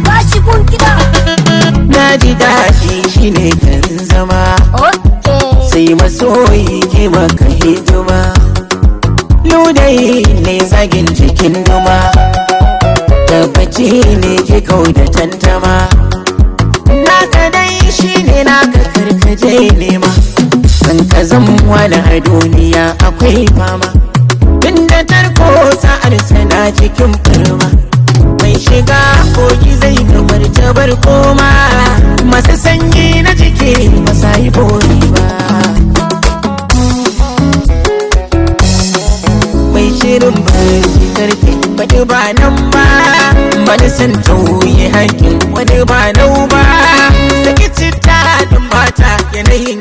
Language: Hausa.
Bashi gun kiɗa. Na ji daɗi shine garin zama. Okay. Sai masoyi ke maka hidima. Ludayi ne zagin jikin duma. Tabbaci ne ke kau da tantama. Naka dai shine naka karkaje nema. San ka zan wani a duniya akwai fama. Tunda tarko sa'ar sana cikin firma. Mai shiga kogi zai kamar tabar koma. Masu sanyi na jiki ba sa yi bori ba. Mai shirin barci karfe faɗi ba nan ba. Wani san tauye haƙƙin wani ba nau ba. Saki citta don bata yanayin